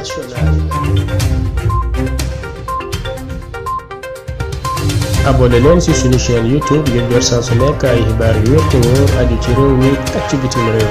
internationale. abonné leen ci suñu chaîne YouTube ngir jot saa su nekk ay xibaar yu wér te wóor aju ci réew mi ak ci bitim réew.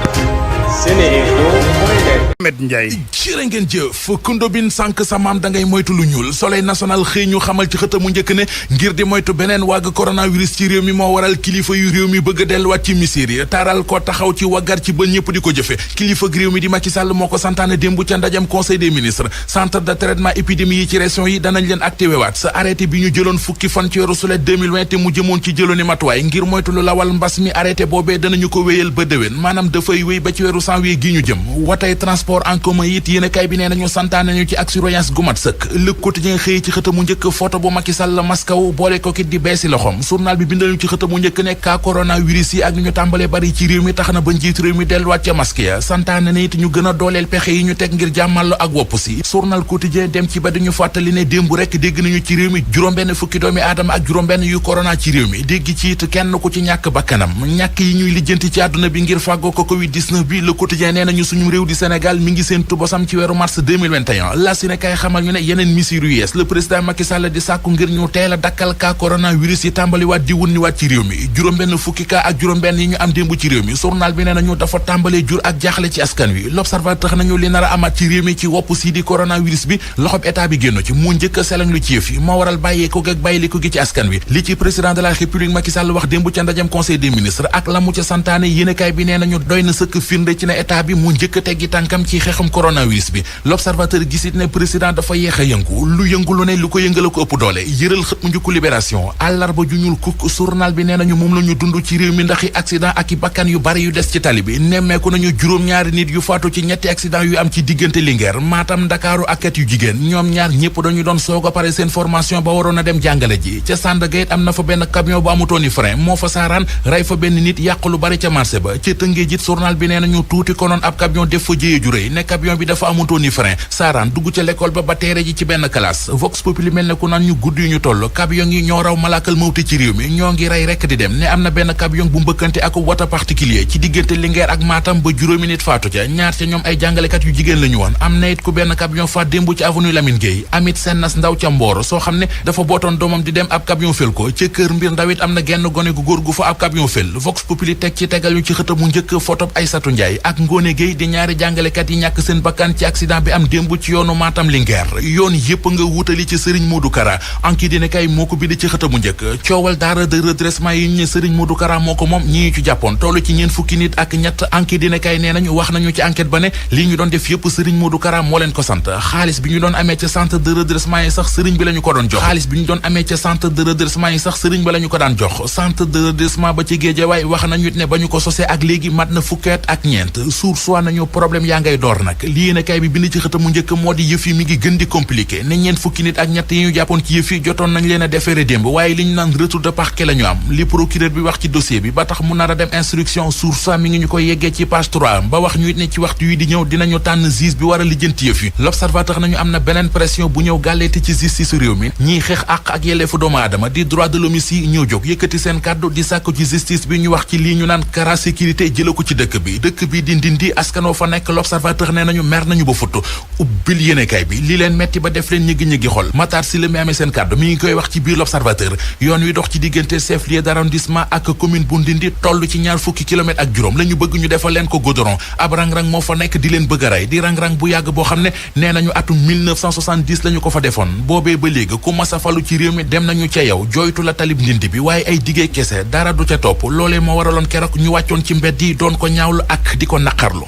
Ahmed Ndiaye jërë ngeen jëf kundobin sànq sa maam da ngay moytu lu ñuul Soleil national xëy ñu xamal ci xëtamu njëkk ne ngir di moytu beneen wàgg coronavirus ci réew mi moo waral kilifa yu réew mi bëgg a delluwaat ci misir yi taaral ko taxaw ci waggar ci ba ñëpp di ko jëfe kilifa réew mi di Macky Sall moo ko santaane démb ca ndajam conseil des ministres centre de traitement épidémie yi ci région yi danañ leen activé waat sa arrêté bi ñu jëloon fukki fan ci weeru sulet 2020 te mu jëmoon ci jëlooni matuwaay ngir moytu lu lawal mbas mi arrêté boobee danañu ko wéyal ba déwén maanaam dafay wéy ba ci weeru janvier gi ñu jëm watay transport en commun it yéen kay bi nee nañu santaane nañu ci ak surveillance gu mat sëkk Le Quotidien xëy ci xëtamu njëkk photo bu Macky Sall maskaw boole ko kit di beesi loxom journal bi bindañu ci xëtamu njëkk ne cas coronavirus yi ak ni ñu tàmbalee bari ci réew mi tax na ba njiit réew mi delluwaat ca masque ya santaane na it ñu gën a dooleel pexe yi ñu teg ngir jàmmallo ak wopp si journal Quotidien dem ci ba dañu fàttali ne démb rek dégg nañu ci réew mi juróom-benn fukki doomi aadama ak juróom-benn yu corona ci réew mi dégg ci it kenn ku ci ñàkk bakkanam ñàkk yi ñuy lijjanti ci àdduna bi ngir fàggoo ko Covid-19 bi Le Quotidien nee nañu suñu réew di Sénégal mi ngi seen tubosam ci weeru mars 2021 la si ne kay xamal ñu ne yeneen mesures yu yees le président Macky Sall di sàkku ngir ñu teel a dakkal cas coronavirus yi tàmbaliwaat di wunniwaat ci réew mi juróom-benn fukki cas ak juróom-benn yi ñu am démb ci réew mi journal bi nee nañu dafa tàmbalee jur ak jaaxle ci askan wi l'observateur nañu li nar a amaat ci réew mi ci wopp si di coronavirus bi loxob état bi génn ci mu njëkk a selañ lu ci yëf yi moo waral bàyyeeko ak bàyyiliku gi ci askan wi li ci président de la république Macky Sall wax démb ca ndajam conseil des ministres ak la mu ca santaane yéenekaay bi nee nañu doy na sëkk firnde ci ne état bi mu njëkk a teggi tànkam ci xeexum coronavirus bi l'observateur gisit ne président dafa yeex a yëngu lu yëngu lu ne lu ko yëngala ko ëpp doole yëral xët mu njëkku libération àllarba ju ñuul kukk journal bi nee nañu moom la ñu dund ci réew mi ndax i accident ak i bakkan yu bari yu des ci tali bi nemmeeku nañu juróom-ñaari nit yu faatu ci ñetti accident yu am ci diggante Linguère Matam Ndakaaru ak kat yu jigéen ñoom ñaar ñëpp dañu doon soog a pare seen formation ba waroon a dem jàngale ji ca Sandaga it am na fa benn camion bu amutooni frein moo fa saaraan rey fa benn nit yàq lu bari ca marché ba ca Tëngéej it journal bi nee nañu tuuti konoon ab camion def fa jëye ju rëy ne camion bi dafa amutooni frein saaraan dugg ca l'école ba teere ji ci benn classe Vox Populi mel ne ku naan ñu gudd yu ñu toll camion yi ñoo raw malaakal mawti ci réew mi ñoo ngi rey rekk di dem ne am na benn camion bu mbëkkante ak wata particulier ci diggante Linguère ak Matam ba juróomi nit faatu ca ñaar ca ñoom ay jàngalekat yu jigéen la ñu woon am na it ku benn camion faat démb ci avenue Lamine Gueye amit seen nas ndaw ca Mboor soo xam ne dafa bootoon doomam di dem ab camion fel ko ca kër mbir ndaw it am na genn gone gu góor gu fa ab camion fel Vox Populi teg ci tegal ñu ci xëta mu njëkk photo Aïssatou Ndiaye ak Ngone Gueye di ñaari jàngalekat yi ñàkk seen bakkan ci accident bi am démb ci yoonu Matam Linguère yoon yépp nga wutali ci Serigne Modou Kara anki dina kay moo ko bind ci xëta mu njëkk coowal daara de redressement yi ñu ne Serigne Modou Kara moo ko moom ñi ci jàppoon toll ci ñeen fukki nit ak ñett anki dina kay nee nañu wax nañu ci enquête ba ne li ñu doon def yépp Serigne Modou Kara moo leen ko sant xaalis bi ñu doon amee ca centre de redressement yi sax Serigne bi la ñu ko doon jox xaalis bi ñu doon amee ca centre de redressement yi sax Serigne ba la ñu ko daan jox centre de redressement ba ci Guédiawaye wax nañu ne ba ñu ko sosee ak léegi mat na fukkeet ak ñeent suur soit nañu problème yaa ngay door nag lii ne kay bi bind ci xëta mu njëkk moo di yëf yi mi ngi gën di compliqué ne ñeen fukki nit ak ñett yi ñu jàppoon ci yëf yi jotoon nañ leen a defeere démb waaye li ñu naan retour de parquet la ñu am li procureur bi wax ci dossier bi ba tax mu nar a dem instruction source mi ngi ñu koy yeggee ci page 3 ba wax ñu it ne ci waxtu yi di ñëw dinañu tànn juge bi war a lijjanti yëf yi l'observateur nañu am na beneen pression bu ñëw gàlleeti ci justice réew mi ñiy xeex àq ak yelleefu doomu aadama di droit de l'homme yi ñëw jóg yëkkati seen kàddu di sàkku ci justice bi ñu wax ci lii ñu naan kara sécurité jëla ko ci dëkk bi di Ndindi askanoo fa nekk l'observateur nee nañu mer nañu ba futt ubbil yéenekaay bi li leen metti ba def leen ñëggi-ñëggi xol Matar Sylla mi amee seen kàddu mi ngi koy wax ci biir l'observateur yoon wi dox ci diggante chef-lieu d'arrondissement ak commune bu Ndindi toll ci ñaar fukki kilomètres ak juróom la ñu bëgg ñu defal leen ko goudron ab rang-rang moo fa nekk di leen bëgg a rey di rang-rang bu yàgg boo xam ne nee nañu atum 1970 la ñu ko fa defoon boobee ba léegi ku mas a falu ci réew mi dem nañu ca yow jooytu la talib Ndindi bi waaye ay diggee kese dara du ca topp loolee moo waraloon keroog ñu wàccoon ci mbedd yi doon ko ñaawlu ak di ko naqarlu.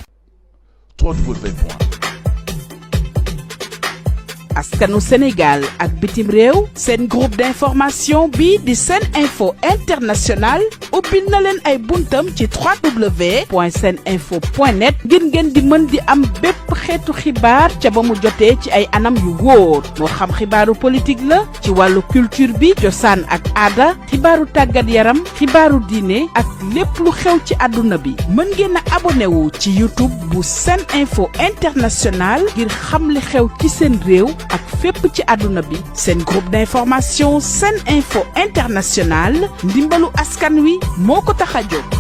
askanu Sénégal ak bitim réew seen groupe d'information bi di Sen Info International ubbil na leen ay buntam ci www.seninfo.net ngir ngeen di mën di am bépp xeetu xibaar ca ba mu jotee ci ay anam yu wóor moo xam xibaaru politique la ci wàllu culture bi cosaan ak aada xibaaru tàggat yaram xibaaru diine ak lépp lu xew ci àdduna bi mën ngeen a abonné wu ci YouTube bu Sen Info International ngir xam li xew ci seen réew ak fépp ci àdduna bi seen groupe d'information Sen Info International ndimbalu askan wi moo ko tax a jóg.